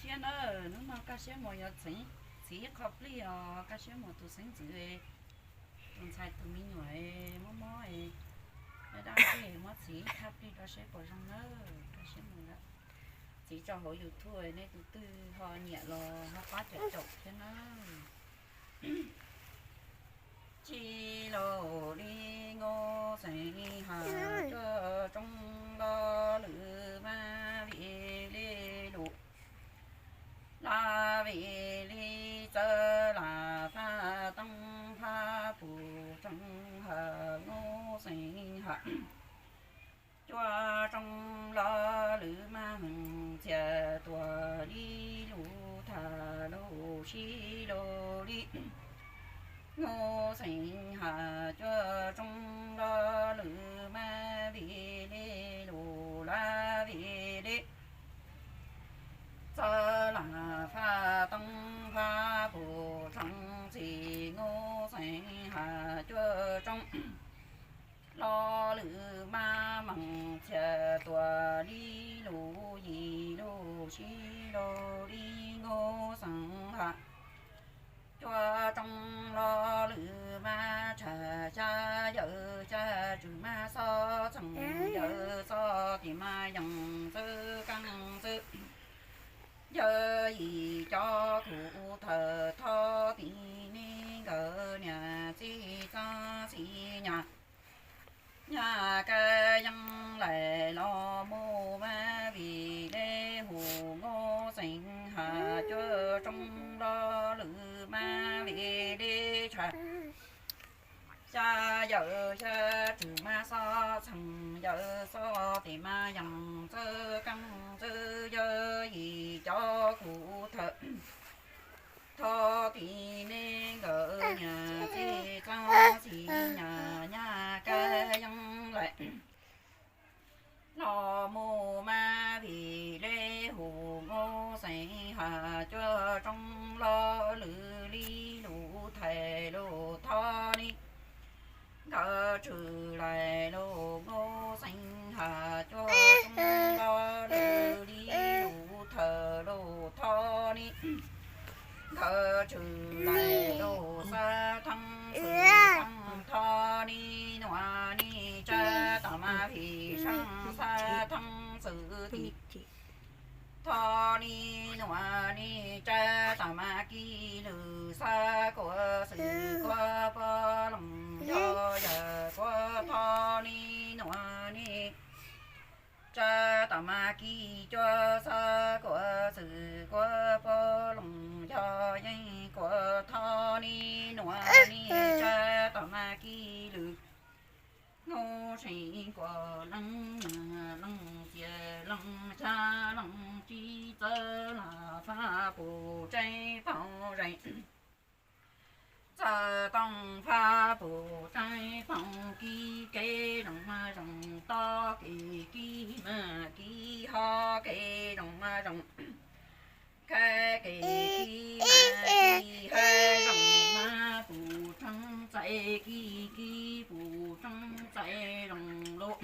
Thiab na, hnub no Kaj Siab Muas yuav txhiv ib qho plig os. Kaj Siab Muas tus xeeb ntxwv, tus ntxhais tus me nyuam mob mob, dab dab muab txhiv ib thaj plig rau seb puas zoo na. Kaj Siab Muas txhiv tso hauv YouTube, nej tus twg ho nyiam los ho pab caum caum thiab na. Tsis los li Nkauj Xeem Has, cuaj tsoob lo lwm mas vim li lus, los vim li txawj lam faj tooj faj pum tseeb has Nkauj Xeem Has. Cuaj tsoob lo lwm mas meej txhiaj tuaj li lus tham lus sib lus li. Nkauj Xeem Has, cuaj tsoob lo lwm mas vim li lus, los vim li txawj lam faj tooj faj pum tseeb txhij Nkauj Xeem Has. Cuaj tsoob lo lwm mas meej txhiaj tuaj li lus, yim lus sib lus li Nkauj Xeem Has. Cuaj tsoob lo lwm mas tshaj xya yawm xya tswm mas xob txheem yawm xob tim mas yees txwj keej txwj. Yawg yim cov khuv thawm thov tim nej nkawd niam txiv txoj xis nyas, nyaj kab yeej laim los mus mas vim li hu Nkauj Xeem Has. Cuaj tsoob lo lwm mas vim li tshaj xya yawm xya tswm mas xob txheem yawm xob tim mas yees txwj keej txwj. Yawg yim cov khuv thawm thov tim nej nkawd niam txiv txoj xis nyas, nyaj kab yeej laim los mus mas vim li hu Nkauj Xeem Has. Cuaj tsoob lo lwm li lus thaiv lus thov li nkawd tshwm laim lus Nkauj Xeem Has. Cuaj tsoob lo lwm li lus thaiv lus thov li nkawd tshwm laim lus xab theej xwm theej thov li nuav li tsab tom mas vim seej xab theej xwm tim thov li nuav li tsab tom mas kis lwm xab kuav xwm kuav pog loos yog yawm kuav thov li nuav li tsab tom mas kis cuav xab kuav xwm kuav pog loos yog yeej kuav thov li nuav li tsab tom mas kis lwm Nkauj Xeem kuav leej nyas leej txias leej xya leej tsib txawj lam faj pum tseeb tau zeem txawj tooj faj pum tseeb tau kis kev zoo mas zoo tog kev kis mas kis ho kev zoo mas zoo kab kev kis mas kis hab zoo mas pum tseeb txais kis kis pum tseeb txais zoo lug.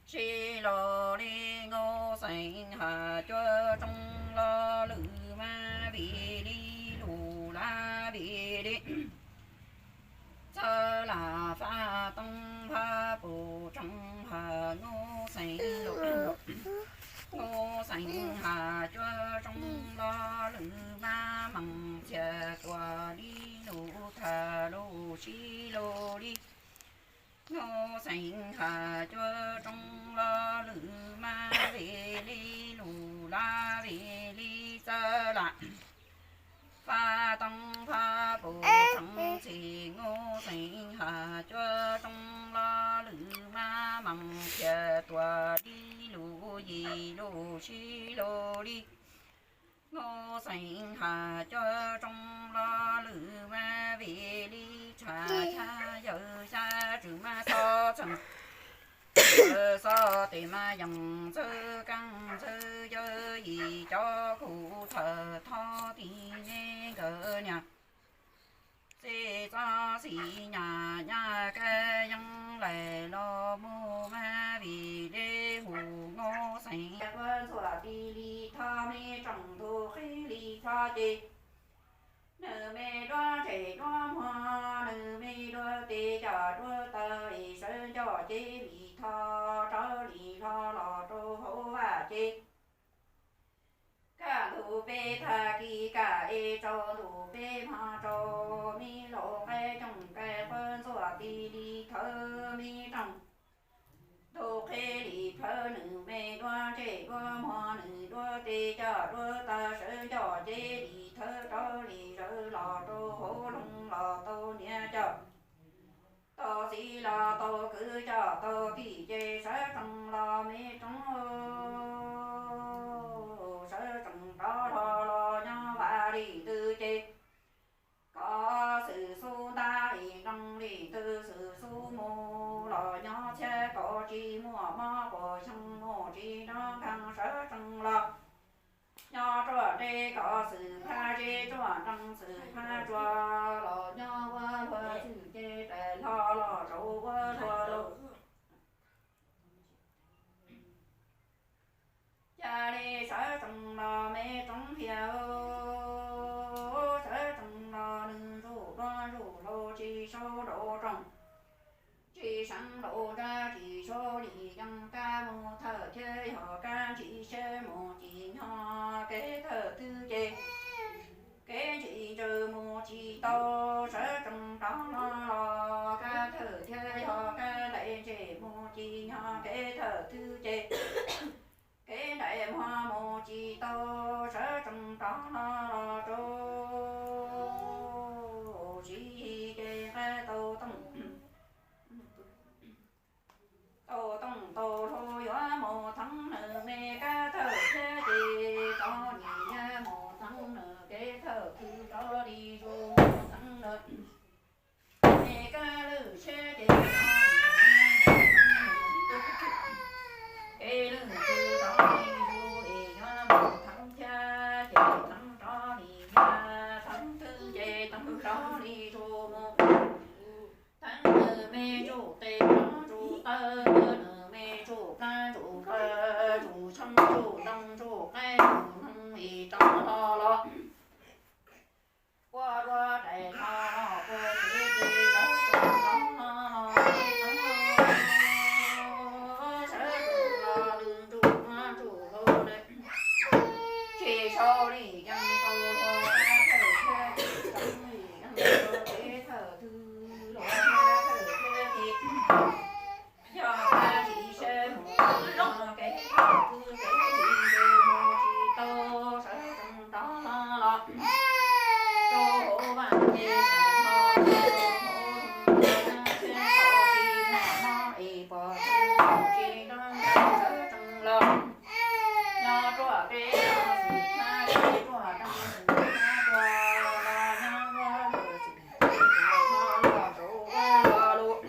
Tsis los li Nkauj Xeem Has, cuaj tsoob lo lwm mas vim li lus lab vim li txawj lam faj tooj faj pum tseeb has Nkauj Xeem, Nkauj Xeem Has, cuaj tsoob lo lwm mas meej txhiaj tuaj li lus tham lus sib lus li. Nkauj Xeem Has, cuaj tsoob lo lwm mas vim li lus lab vim li txawj lam faj tooj faj pum tseeb txhij Nkauj Xeem Has, cuaj tsoob lo lwm mas meej txhiaj tuaj li lus yim lus sib lus li. Nkauj Xeem Has, cuaj tsoob lo lwm mas vim li tshav xya yawm xya tswm mas xob txheem yawm xob tes mas yeej ntxwb keej ntxwb yawg yim cov khuv thawm thov tim nej nkawd niam txiv txoj xis nyas nyaj kab yeej laim los mus mas vim li hu xeem puab ntxuaj tis li thov, me rooj ntuj qhib li plho ces nws me duab ntsej duab muag, nws me duab tes coj duab taw es sawv ncoj cev li thov rov li hlo los rau hauv vaj ces kaj ntug peb tag kis kaj es tsaus ntuj peb hmo tsaus, me laus qaib cooj kaij puab ntxuaj tis li thawv, me rooj ntuj qhib li plhawv, nws me duab ntsej duab muag, nws duab tes coj duab taw sawv ncoj cev li thawv rov li sawv los rau hauv loog los tau niam coj tau txiv los tau kwv coj tau tij ces sawv tsees los me roob, sawv tsees rov hlo los nyob vaj li ntawd ces kov xwm xub ntab li nroog li ntawd xwm xub mus los nyob txhiab kov tsis muaj mob puas xyoo mus tsis nrov nkeeg sawv tsees los nyob ruaj ntev kov xwm phab zeb ruaj nreeg xwm phab tsua los nyob ua luag txwj ces rais hlo los zaum ua luag lus. Ca li sawv tsees los me roob hiam, sawv tsees los nws ntsuj duab ntsuj hlauv tsis sau nraum rooj, tsis seev nraum nrab tsis sau li yees kab mus thawj thiab yog kab ntsis seb mus tsis nyob kev thawj twg ces kev ntsis ntsaws mus tsis tau, sawv tsees rov hlo los kab thawj thiab yog kab nraim ntsej mus tsis nyob kev thawj twg ces kev nraim muag mus tsis tau, sawv tsees rov hlo los rau siv ces nqa tau tooj tau tooj tau hlau yuav mus theev nws me kab thawj thiab ces rov li nyias mus theev nws kev thawj twg rov li zus mus theev nws me kab lwj siab ces rov li nyias mus theev nws kev lwj twg rov li zus es yuav mus theev thiab ces theev rov li nyias theev twg ces theev rov li zus mus theev nws me ntsuj tes rov ntsuj taw, nws me ntsuj plab ntsuj kaw ntsuj tshoob ntsuj ntoo ntsuj qaib ntsuj noog es rov hlo los ua dua daim no los puag pem ces sawv tsees los no los sawv tsees los lwj ntsuj muag ntsuj hlauv lawm. Tsis sau li yees tau hluas thawj thiab tsis sau li yees tau kev thawj twg hluas thawj thiab ces yog kab tsis seb mus no kev thawj twg kev tsis ntsaws mus tsis tau sawv tsees rov hlo los rau hauv vaj ces sawv hlo los rau hauv thiab tsis muaj mob es puas tsis nrov nkeeg sawv tsees los nyob ruaj peb no xwm thab peb ruaj nreeg xwm thab ruaj los nyob ua luag xwm ces ua hlo los rau ua luag lus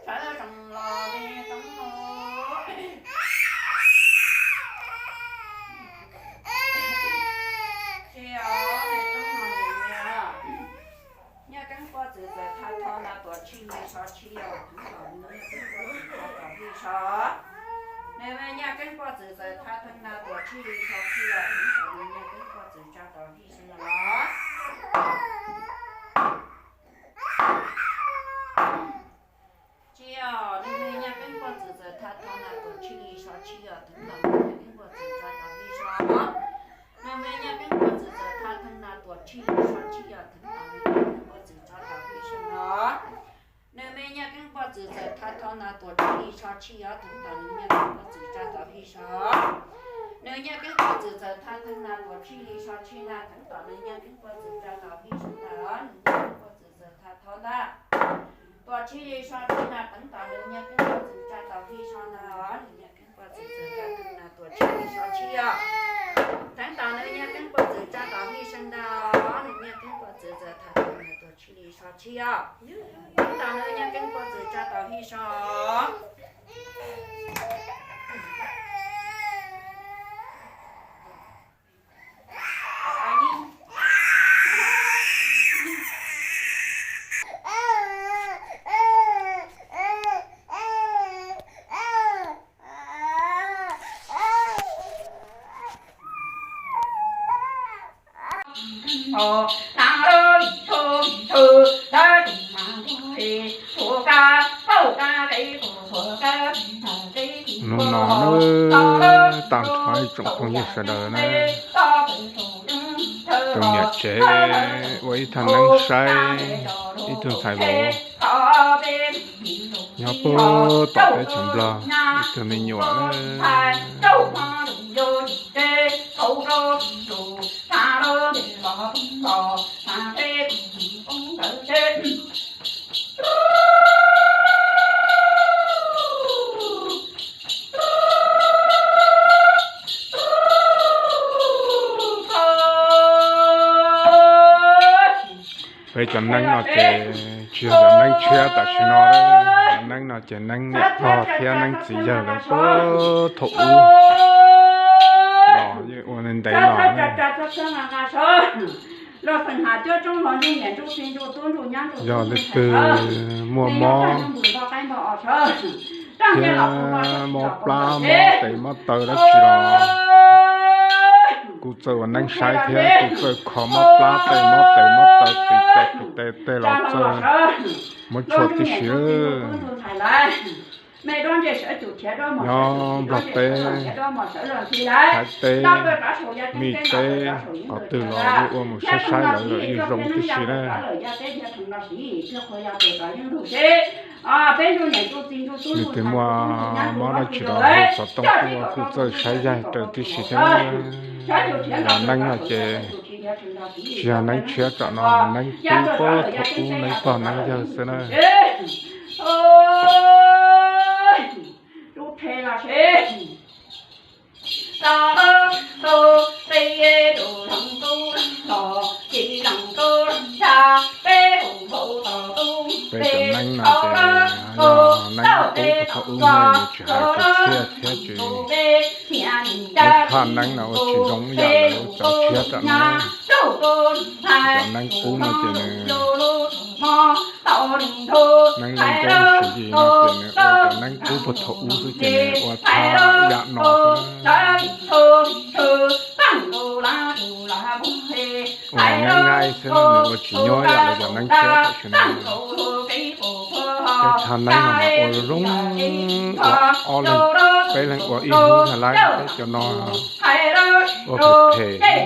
sawv tsees los me roob. Tsis os, me roob no nws nyiam. Nyaj Keeb Puaj Txwv txawm tha tho nta tuam tshij li so tshij os, thov kom nws Nyaj Keeb Puaj Txwv tsa tom hij so. Nws me Nyaj Keeb Puaj Txwv txawm tha thee nta tuam tshij li so tshij os, thov kom nws Nyaj Keeb Puaj Txwv tsa tom hij so los. Tsis os, nws me Nyaj Keeb Puaj Txwv txawm tha tho nta tuam tshij li so tshij os, thov kom nws Nyaj Keeb Puaj Txwv tsa tom hij so. Nws me Nyaj Keeb Puaj Txwv txawm tha thee nta tuam tshij li so tshij os, thov kom nws Nyaj Keeb Puaj Txwv tsa tom hij so los. Nws me Nyaj Keeb Puaj Txwv txawm tha tho nta tuam tshij li so tshij os, thov kom nws Nyaj Keeb Puaj Txwv tsa tom hij so. Nws Nyaj Keeb Puaj Txwv txawm tha thee nta tuam tshij li so tshij na, thov kom nws Nyaj Keeb Puaj Txwv tsa tom hij so ntag. Nws Nyaj Keeb Puaj Txwv txawm tha tho nta tuam tshij li so tshij na, thov kom nws Nyaj Keeb Puaj Txwv tsa tom hij so ntag. Nws Nyaj Keeb Puaj Txwv txawm tha thee nta tuam tshij li so tshij os, thov kom nws Nyaj Keeb Puaj Txwv tsa tom hij so ntag. Nws Nyaj Keeb Puaj Txwv txawm tha thee nta tuam tshij li so tshij os, thov kom nws Nyaj Keeb Puaj Txwv tsa tom hij so. Hnub no na, tag nrho ib tsoom phooj ywg sawv daws na, tus niam tsev ua ib thaj neeb saib ib tug ntxhais vauv nyob puag tom teb chaws Nplog, ib tug me nyuam na. Peb cov neeb no ces tsis yog cov neeb tshiab tam sim no, cov neeb no ces neeb niam pog thiab neeb txiv yawg lawv puag thaum ub los yeej ua ntev los. Yog leej twg muaj mob thiab mob plab mob tes mob taw dab tsi los kuj txawj ua neeb saib thiab kuj txawj kho mob plab tej mob tes mob taw tis tes tis tes tej los txawj muab tshuaj tib si. Nyob Nplog teb, Thaib teb, Mim teb, qhov twg los yeej ua mus saib saib lawv lawm yeej zoo tib si na. Leej twg muaj mob dab tsi los hu xov tooj tuaj kuj txawj saib yaig raws tib si thiab. Yog neeb no ces tsis yog neeb tshiab tsam no, neeb pub puag thaum ub neeb pog neeb yawg xwb na. Peb cov neeb no ces yog neeb pub puag thaum ub na, nws tsis hais tias tshiab thiab tsis muab thaj neeb no ua tsis zoo ib yam li cov tshiab tsam no. Cov neeb pub no ces nws, neeb zoo nkauj sis yis no ces nws ua cov neeb pub puag thaum ub xwb ces nws ua thaj yam no xwb. Ua nyab nyab xwb nws ua tsis nyuaj yam li cov neeb tshiab tam sim no. Peb thaj neeb no mas ua zoo, ua ob leeg peb leeg ua ib hnub tag laib, peb cov no ua phem phem.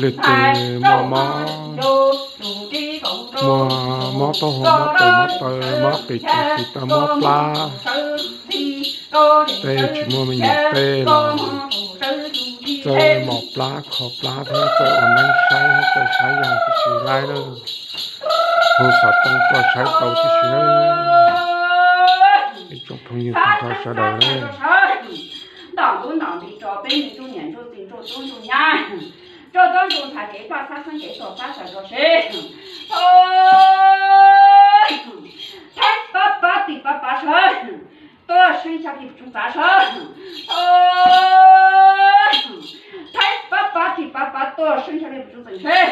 Leej twg muaj mob, muaj mob taub hau mob tes mob taw mob qis tes qis taw mob plab, tej tsis muaj me nyuam tej los txawj mos plab kho plab thiab txawj ua neeb saib thiab txawj saib yaig tib si laib na. Hu xov tooj tuaj saib tau tib si na. Ib tsoom phooj ywg tag nrho sawv daws na. Ntom lub ntom nti rau peb me tub niam ntsuj txiv ntsuj tub ntsuj nyab, ntsuj tub ntsuj ntxhais kev poj xab xeeb kev tuag xab xaws rau seb. Thaib pab pab tim pab pab sawv, tuaj seej xyov plig pus tsoom txav sawv. Thaib pab pab tim pab pab tuaj seej xyov plig pus tsoom txeem seb.